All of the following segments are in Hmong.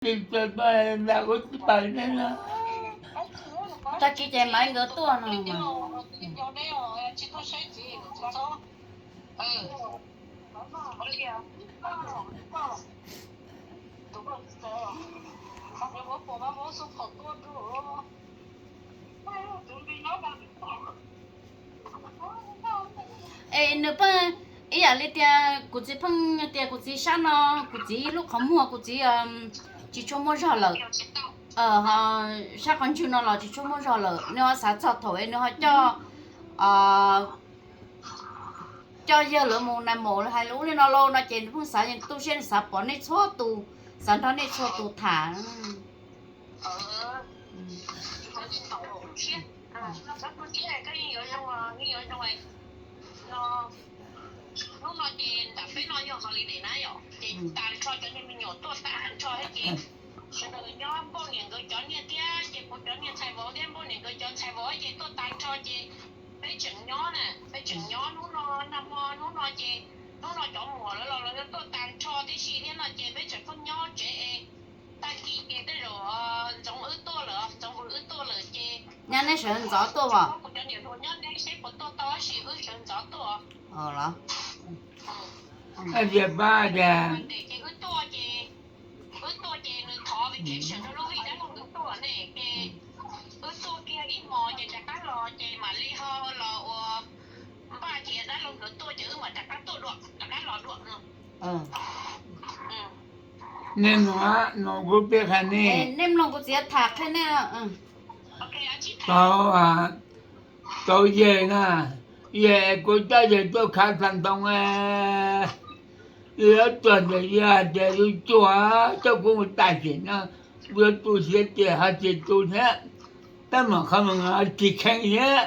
Tag kis ces Maiv nkawd tuaj no mas. Es nws pheej ib yam li tias kuv txiv pheej tias kuv txiv sab no, kuv txiv lub qhov muag, kuv txiv tsis tshua muaj zog lawm. Sab qhov ntswg no los tsis tshua muaj zog lawm, nws ho xav txog thaum es nws ho coj, coj yawg lawv mus na, mus hais lus li no lauj no ces nws pheej xav yeej tu siab, nws xav pom nej txhua tus, xav nrog nej txhua tus tham. Hnub no ces nram peb no yog holiday na yom, ces tag nrho cov niag me nyuam tuaj tag nrho thiab ces sawv daws nyob npauj niam nkawd cov niag thiab ces kuv cov niag ntxhais vauv thiab npauj niam nkawd cov ntxhais vauv ces tuaj tag nrho ces peb tseem nyob na, peb tseem nyob hnub no, nag hmo hnub no ces hnub no cov muam lawv los lawv tuaj tag nrho tib si thiab no ces peb tseem tuaj nyob tsev es tag kis ces tej zaum Ntxoov wb tuaj lawm, Ntxoov wb tuaj lawm ces nyab neb sawv ntxov tuaj os. Kuv cov niam hluas nyob neb seb puas tuaj tau tab sis wb sawv ntxov tuaj. Los ces wb tuaj ces, wb tuaj ces nws thov vacation rau lub vij dab laug nkawd tuaj ne ces wb tuaj kiag ib hmos ces rov qab los ces mam li ho los ua npaj ces dab laug nkawd tuaj ces wb mam rov qab tuaj dua, rov qab los dua. Nej mloog, no kuv peb qhia nej. Nej mloog, kuv txiv tham qhia nej. Tau, tau yawg na, yawg kuv coj yawg tuaj khav xas ntoo, yawg yuav tuag ntawm yawg hais tias yus cuag coj kuv mus tag kis no, kuv yuav tu siab tias ho tsis tu thiab, tab mam qhov mus tsis kheev thiab,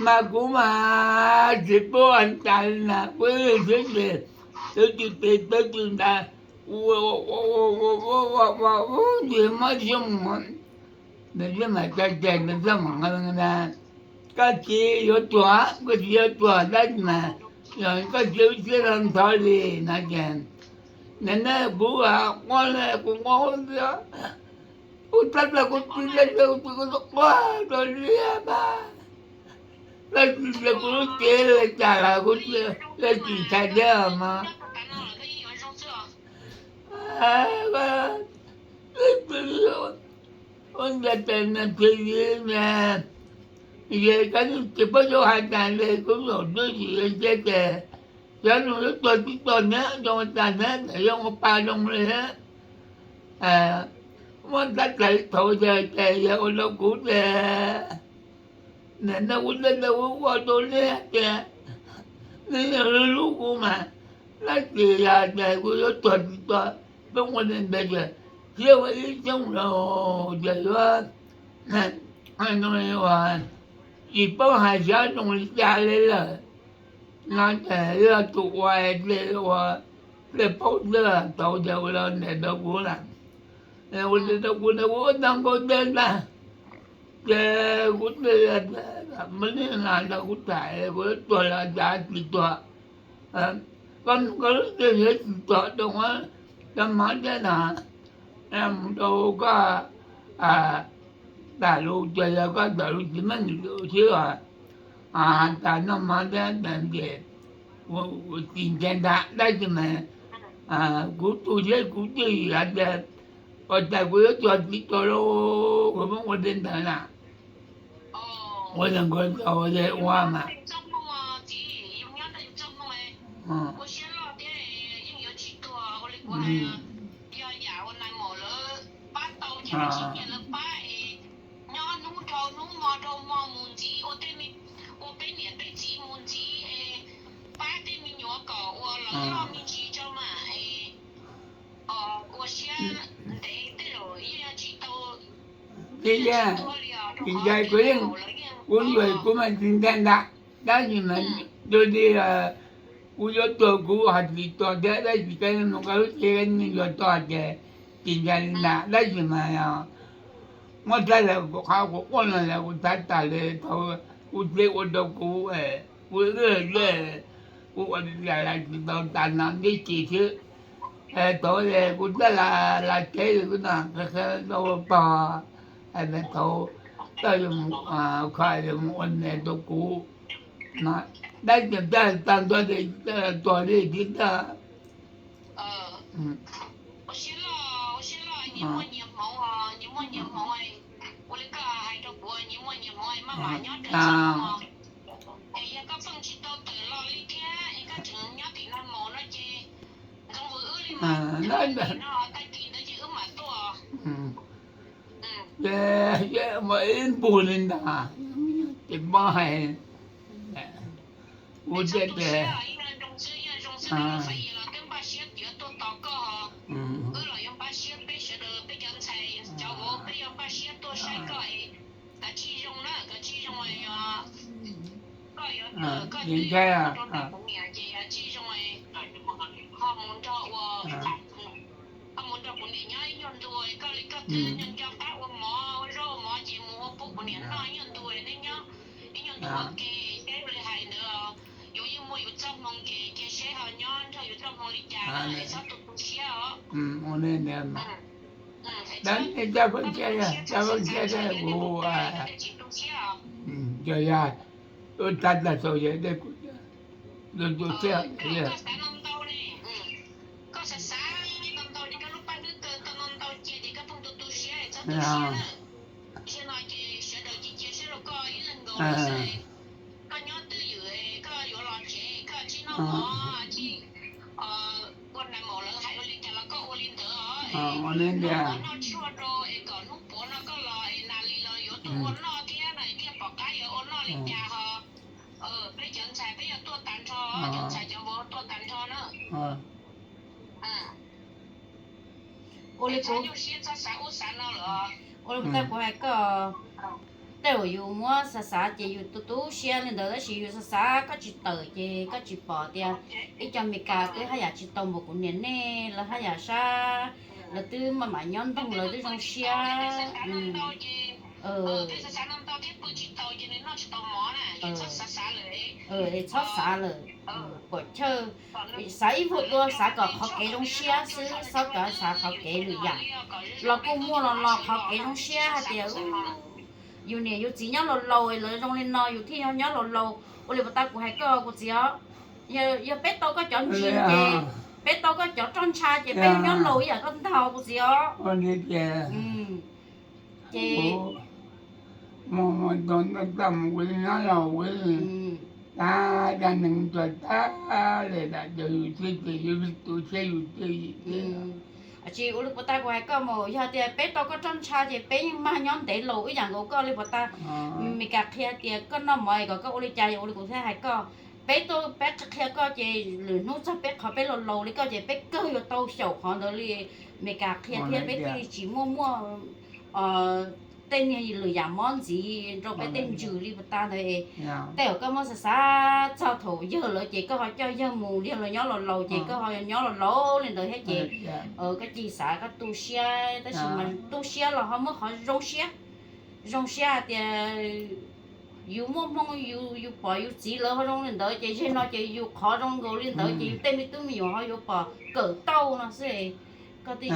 mas kuv mas tsis pub ua cas li na, kuv siab ces tawv tsis pes tawv tsis ntas, ua ua ua ua ua ua ua ua ua ntsis mob xyoo mus, nws thiaj mam tso cai, nws thiaj mam nqa ntag. Koj txiv yuav tuag, koj txiv yuav tuag tab sis mas yog koj txiv lub siab los ntxhov li no ces, nim no kuv quaj li kuv quaj, kuv tab tab kuv txiv, kuv txiv kuv quaj rau liab mas, tab sis kuv lub cev li cas los kuv yeej tsis ntshai thiab mas. Ua ntsia tes niag txiv, yog koj tsis paub yuav hais cas li, kuv zaum twb tsis ntsia tes, xyov nws yuav tuag tsis tuag thiab, zoo li cas thiab, txawm zoo ua pa zoo li thiab. Muab tab tais thaum yawg ces yawg ua rau kuv ces, nim no kuv tej ntawd kuv ua rau nej tias, nej yog hlub hlub kuv mas, tab sis yog tias kuv yuav tuag tsis tuag, peb ua li ntawd ces siab ua ib xyoos los ces yuav, tsis paub hais xyov zoo li cas li lawm. No ces yog tus ua, ua, ua paub xwb, thaum ces ua rau ntawm rau kuv lawm, ua rau kuv, kuv ua tau nkaus tes ntag. Ces kuv, muaj neeg los nrog kuv tham, kuv tuag los cas tsis tuag, koj, koj lub cev yuav tsis tuag rau, rau mov thiab no, mus rau koj, tas lus ces yog koj tawm lus tsis meej xwb os. Has tas noj mov thiab tas ces tsis ntshai ntag, tab sis mas kuv tu siab kuv twb hais tias ua cas kuv yuav tuag tsis tuag lauj, kuv muab ua li ntawd na. Ua li nkawd tau ua mas. Nyob hnub dhau hnub hmo dhau hmo mus ntxiv ua tej me, ua peb niam peb txiv mus ntxiv es pab tej me nyuam kom ua loj me ntsis tso mas es ua siab ntev tej zaum yeej tsis tau. Tsis ntshai, kuv yeej, kuv yuav kuv mas tsis ntshai ntag, tab sis mas dua li kuv yuav tuag kuv ho tsis tuag thiab, tab sis koj mus koj lub cev koj yeej yuav tuag ces tsis ntshai li ntag, tab sis mas muab txhais lawm kuv qhov kuv quaj no lawm kuv xav tas li thaum kuv txiv ua rau kuv, kuv, kuv ua li cas los tsis tau tas no ntib si xwb. Thaum kuv txawj lav tsev, kuv no qhia rau pog, thaum koj yuav mus kho yuav mus ua niam rau kuv, dab tsi tag nrho ces tuag li thiab ntag. Ua li koj hais rau kuv, nyias muaj nyias hmoov, maj mam nyob rau txoj hmoov. Es yog koj pheej tsis tau tawm los li thiab es koj tseem nyob tim no mus no ces zoo nkaus wb li mas, no tag kis ntawd ces wb mam tuaj. Ces mus ib npug li ntag, ces mob hais, ua tias zoo xwb, zoo xwb, twb npaj siab yuav tuaj tos koj, wb los yuav npaj siab, peb sawv daws peb cov ntxhais cov vauv peb yuav npaj siab tuaj saib koj. Kav tsij zoo na, kav tsij zoo, koj yuav, koj twb yuav mus rau nram kuv niam ces kav tsij zoo, ho mus nrog ua, ho mus nrog kuv niam nyob ib nyuag ntu, koj li koj twb nco nco qab ua mov ua zaub ua mov ces mus ua pub kuv niam noj ib nyuag ntu, neb nyob ib nyuag ntu ua ke, thiab ua li hais ntawd, yus yeej muaj yus txoj hmoo ces cia seb ho nyob nrog yus txoj hmoo li cas na, es txhob tu tu siab os. Dab tsi, coj pheej cia, coj pheej cia thiab kuv, yog yog, ua tag tag saum yog dej kuv tu tu siab. Koj xav xav ntau ntau ces koj lub paj hlwb kaw tau ntau ntau cia ces koj pheej tu tu siab, txhob tu siab na. Zaum no ces sawv daws cia cia siab rau koj ib leeg nkaus xwb. Koj nyob twj ywm, koj yuav los tsev koj tsij noj mov, tsij ua nais maum lawv hais ua li cas los koj ua li ntawd os. Noj tshuaj rau es kom hnub puav no koj los es nas li los yuav tuaj ua noj thiab no, thiaj pom qab yuav ua noj li cas ho. Peb cov ntxhais peb yuav tuaj tag nrho, cov ntxhais cov vauv tuaj tag nrho na. Ua li kuv, ua li kuv tau kuv hais koj, tej zaum yus muab xav xav ces yus tu tu siab li ntawd, tab sis yus xav xav koj tsis tawm ces koj tsis pom tias ib co Mes Kas twb haj yam tsis tau npaum kuv niam nej, lawv haj yam sab, lawv twb maj mam nyob ntoog lawv twb zoo siab. Txhob xav lawm, pom chaw, xav ib vuag dua xav kom qhov kev zoo siab xwb, txhob xav qhov kev lwm yam. Los kuj muaj los los qhov kev zoo siab hais tias yus niam yus txiv nyob laus laus lawv zoo li no yus thiaj nyob laus laus. Ua li puas tau kuv hais koj kuv txiv os, yog peb tau koj cov ntsis ces, peb tau koj cov roj ntsha ces peb nyob laus ib yam koj ntag kuv txiv os. Ces mus mus tus ntawd txoj mus kuv nyob laus kuv, tag cov neeg tuag tag li, yus thiaj ces yus tu siab yus thiaj. Tsis ua li puas tau kuv hais koj mus, yog tias peb tau koj roj ntsha ces peb yeej mag nyob ntev laus ib yam nkaus koj li puas tau. Mes Kas qhia tias koj noj mov es kom koj ua li cas, ua li kuv thiaj hais koj. Peb tuaj peb qhia koj ces lwm hnub txog peb qhov peb laus laus li koj ces peb kawg yuav tau xyaum qhov ntawd li Mes Kas qhia thiab peb thiaj li tsis muaj muaj tej niag lwm yam mob ntxiv rau peb tej ntsws li puas tau ntawd. Tej zaum koj muab xav xav txog thaum yawg lawm ces koj ho coj yawg mus, yawg los nyob laus laus ces koj ho nyob laus laus li ntawd thiab ces koj cia li xav koj tu siab, tab sis mas tu siab los ho muab qhov zoo siab, zoo siab hais tias yus muaj hmoo yus pom yus txiv lawv ho zoo li ntawd ces zeg no ces yus qhov zoo nkaus li ntawd ces yus tej me tub me nyuam ho yuav pom kawm tau no xwb. Koj tij,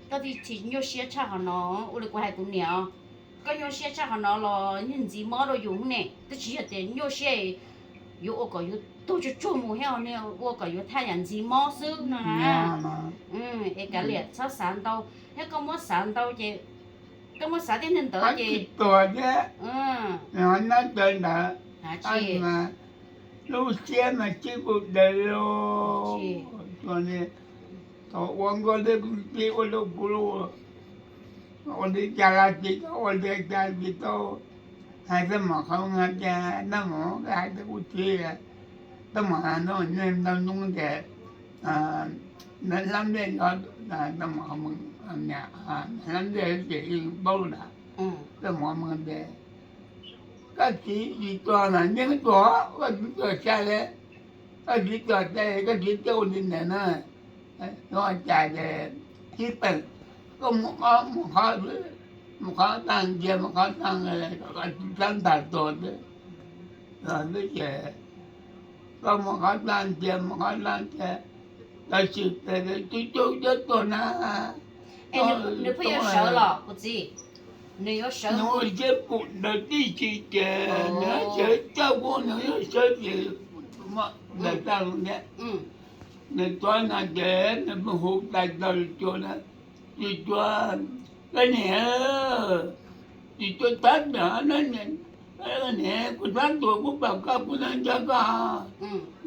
koj tij tsis nyuaj siab tshaj qhov no, ua li kuv hais kuv niam os, koj nyuaj siab tshaj qhov no los niag ntxiv mob rau yus ne, twb tsis yog tias nyuaj siab yuav ua kom yus tuag tsuag tsuag mus thiab, ua kom yus thaj yam ntxiv mob xwb no na. Es kav liam txhob xav ntau, thiab koj muab xav ntau ces, koj muab xav tej neeg ntawd ces tuag thiab, nyob ntawd ntawd, lub siab mas sib pus daws lauj. Thaum ua nkauj thiab kuv tij ua rau kuv ua li cas los tsis tau, ua li cas tsis tau, hais tej mom qhov hais tias noj mov hais tias kuv txiv, tej mom ntau ntoo ces hlab nplej, hlab nplej ces paub lawm, tej mom ntoo ces koj txiv tsis tuag mas yeej tuag, koj txiv tuag tsis li, koj txiv tuag tsis li koj txiv thiaj ua li ntawd na. Ua cas ces sib peem, koj mus qhov, mus qhov tag ntsia mus qhov tag, koj txiv sab ntag tuag xwb. Los xwb ces koj mus qhov tag ntsia mus qhov tag ntsia, Tab sis tus coj tuaj na, nws pheej yuav sawv los kuv txiv, nws yuav sawv, nws ua siab pum ntawd tib si ces nws sawv tau kuj nws yuav sawv ces ntawm tag thiab. Nws tuav no ces nws hu tais taws cua na, cua cua, koj niam, cua cua tab tom na, koj niam, kuv tab tuaj kuv pom koj kuv no nco koj,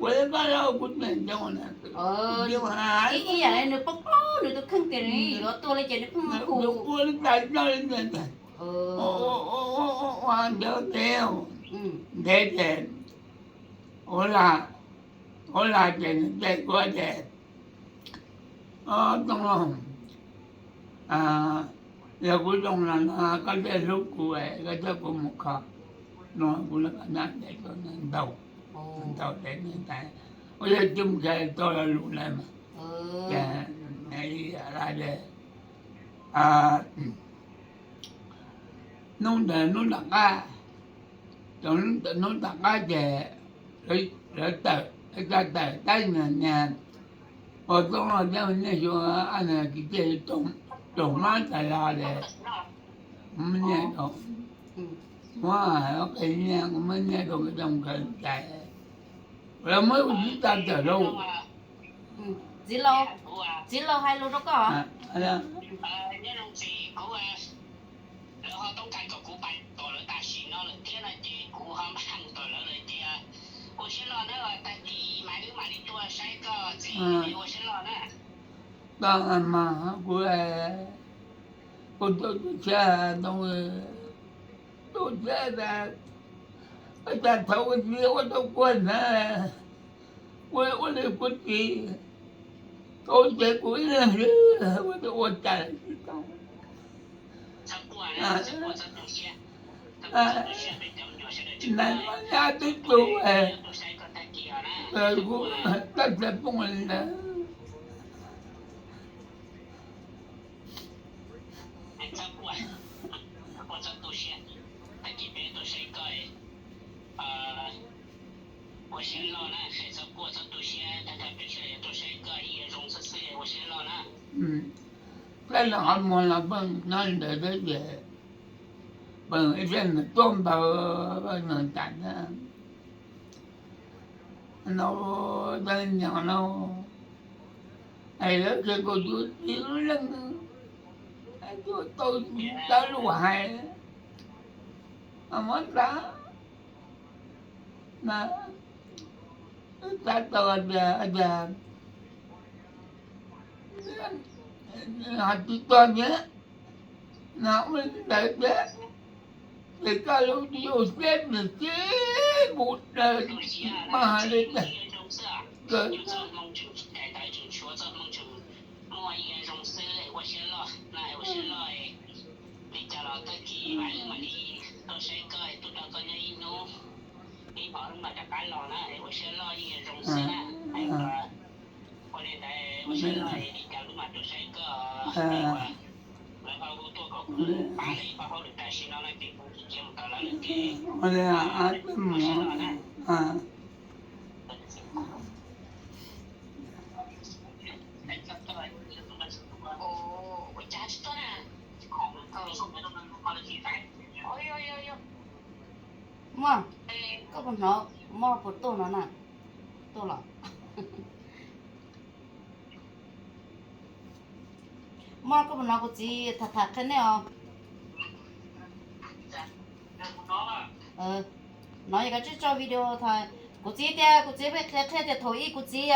kuv koj los kuv niam nco na, ib yam li nws paub paub nws tus kheej tias nws yuav tuag li ces nws pheej hu ua tais taws ntawd, ua ua ua ua ua ntawd ntev ntev ces ua la, ua la ces nws teb kuv tias, Tooj Loog, yog kuv zoo no no koj thiaj hlub kuv, koj coj kuv mus kho, no kuv los nyob ntev ntaus, ntaus tes ua yog coj mus kha tau lo lus na mas. Ces hnub ntawd hnub tom qab, hnub tom qab ces lawv tawm, lawv tsa tawm tab sis niag, ua Tooj Loog thiab niag xyuas, niag kwv tij Tooj Mab tas los ces muab nyiaj rau, muab hais ua qe nyiaj, muab nyiaj rau nkawd zoo nkawd cais, lawv muab ib tsa tawm lauj. Txiv laus, txiv laus hais lus rau koj. Lawv ho toob kas kom kuv pais tom lawv tam sim no lawm thiab no ces kuv ho npaj mus tom lawv lawm ces ua siab loj na, tag kis mas wb mam li tuaj saib koj txiv, ua siab loj na. Tag mas kuv, kuv tuaj tuaj siab, tuaj siab tas, tas thaum kuv txiv ua tau kuv ntawd, kuv ua li kuv txiv, kuv ces kuv ib leeg xwb, ua cas tsis tau. Nais mas nyab twb tu, kuv tab sis poob li ntawd. Saib los qhov muag los pheej nyob li ntawd xwb ces pheej ib txhia nws tuaj npaws, pheej nws tas no, no, no, es lawv kiag kuv tus txiv lub neej, tuaj tau tsis tau lus hais, muab tas, na, xav tau tias, tias ho tsis tuag thiab, no ua li ntawd thiab, ces koj lub yuj siab nws tib mus daws mas hais li tias, li cas los tag kis mas wb mam li tuaj saib koj, tuaj nrog koj nyob ib hnub, ib hmos wb mam rov qab los na, ua siab loj yeej zoo xwb na. Ua li ntawd ua siab loj li cas wb mam tuaj saib koj, lawv ho hu tuaj kom kuv pab lawv ib pab hauj lwm tam sim no no ces kuv tsis cia mus tom lawv lawm ces ua siab loj na. Muaj, koj puas hnov, muaj puas tuaj no na? Tuaj los. Muaj, koj puas hnov kuv txiv tham tham qhia nej os? No yog koj tsis tso video thaum kuv txiv tias, kuv txiv pheej qhia qhia tias thaum ub kuv txiv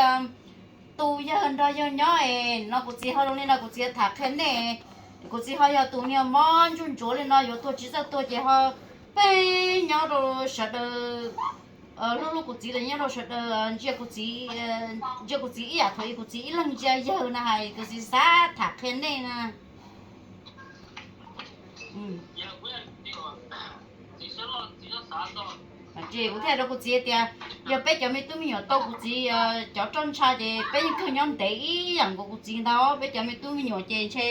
tus yawg nrog yawg nyob es no kuv txiv ho zoo li no kuv txiv tham qhia nej. Kuv txiv ho yog tus niag mob ntsuj ntsuav li no yuav tuag tsis txawj tuag ces ho pheej nyob rau sawv daws hlub hlub kuv txiv los nyob rau sawv daws ntsia kuv txiv, ntsia kuv txiv ib yam thaum ub kuv txiv ib leeg ntsia yawg na hais kuv txiv xav tham qhia nej na. Ces kuv thiaj rau kuv txiv tias yog peb cov me tub me nyuam tau kuv txiv cov roj ntsha ces peb yeej kawg nyob ntev ib yam nkaus kuv txiv ntag. Peb cov me tub me nyuam ces ntshe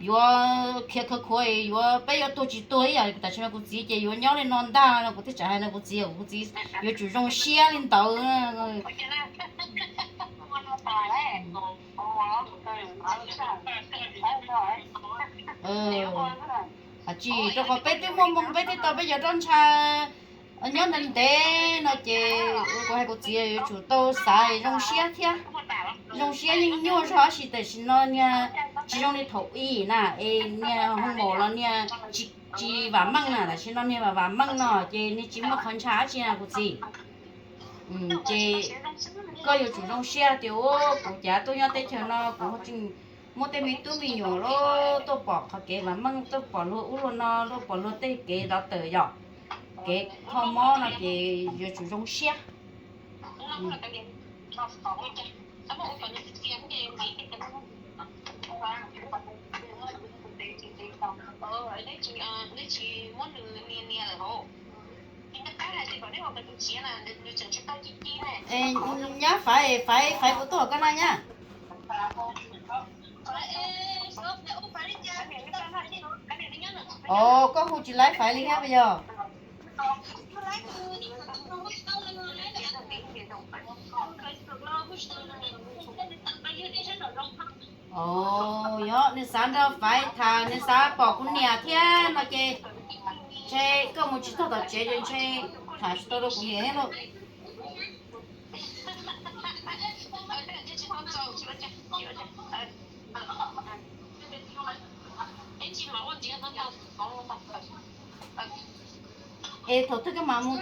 yuav khiav khawv khuav yuav peb yuav tuag tsis tuag ib yam tam sim no kuv txiv ces yuav nyob li no ntag no kuv thiaj tseem hais no kuv txiv, kuv txiv yuav tsum zoo siab li ntawd. Hais tsis rau qhov peb twb muaj moo peb thiaj tau peb cov roj ntsha nyob ntev ntev no ces kuv hais kuv txiv yuav tsum tau xav zoo siab thiab. Zoo siab yeej nyuaj zog tab sis tam sim no niag tsis zoo li thaum ub na es niag hoo maum los niag tsis vam meej na, tam sim no niag vam vam meej no ces niag tsis muaj qhov ntshaw dab tsi na kuv txiv. Ces koj yuav tsum zoo siab tias kuv cav tuaj nyob teb chaws no kuv tseem muaj tej me tub me nyuam los tuaj pom qhov kev vam meej, tuaj pom luag ub luag no, tuaj pom luag tej kev dov tawm yom, kev kho mob no ces yuav tsum zoo siab. Nyab Faiv, Faiv, Faiv puas tuaj koj na nyab? Os, koj hu tsis laib Faiv li thiab puas yog? Os, yog nws xav nrog Faiv tham, nws xav pom kuv niam thiab no ces ntshe koj mus tsis txog tom tsev ces ntshe tham tsis tau rau kuv niam thiab lauj. Es thaum twg koj mam mus?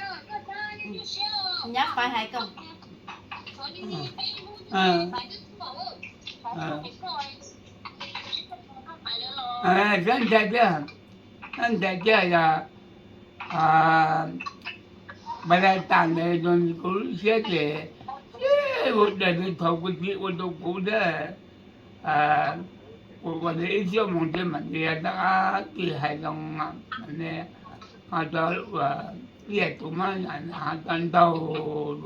Nyab Faiv hais koj. Sab ntshai tiag, sab ntshai tiag yog Pab laj tas ntawd kuv lub siab ces ua dag li thaum kuv txiv ua rau kuv thiab. Kuv ua ib xuab moos thiab mam li rov qab tig hais zoo, ho cov ua ib yam tus mab ho cov ntaug.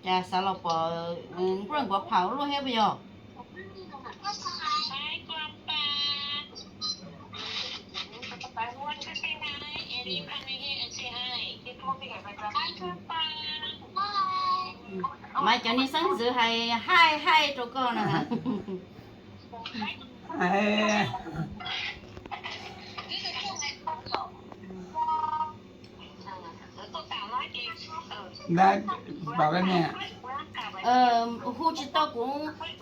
Cas xav los pom nkuaj nkuav pham luaj thiab puas yog? Mas cov niag xeeb ntxwv hais haij haij rau koj na. Hu tsis tau kuv,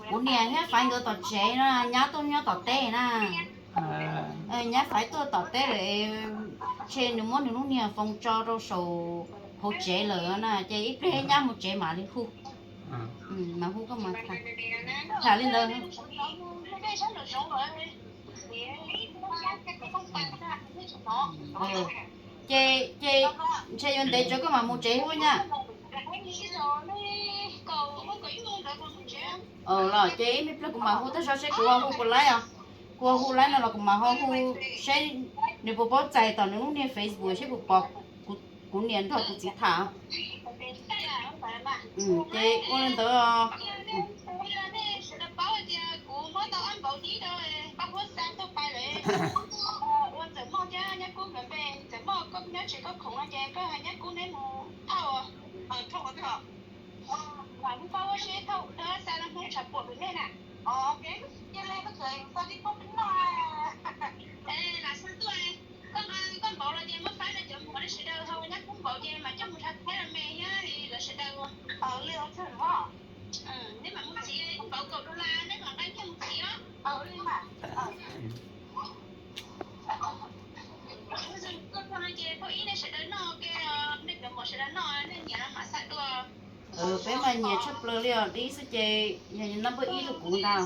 kuv niam thiab Faiv nkawd tom tsev na, nyab tuaj nyob tom teb na. Nyab Faiv tuaj tom teb lawm, ntshe nws muab nws lub niag foos tso rau saum hauv tsev lawm na, ces ib pliag nyab mus tsev mam li hu. Mas hu koj mas tham li ntawd. Ces, ces ntshe yuav ntev tsawv koj mam mus tsev thiab nyab. Los ces ib me pliag kuv mam hu tag zog seb kuv ho hu puas laib os. Kuv ho hu laib no los kuv mam ho hu seb nws puas paub txais tom nws lub niag Facebook seb puas pom kuv niam nrog kuv txiv tham. Ces ua li ntawd. Peb mas nyiam tshaj plaws li os, dib xwb ces yog naj npawb ib rau kuv ntag.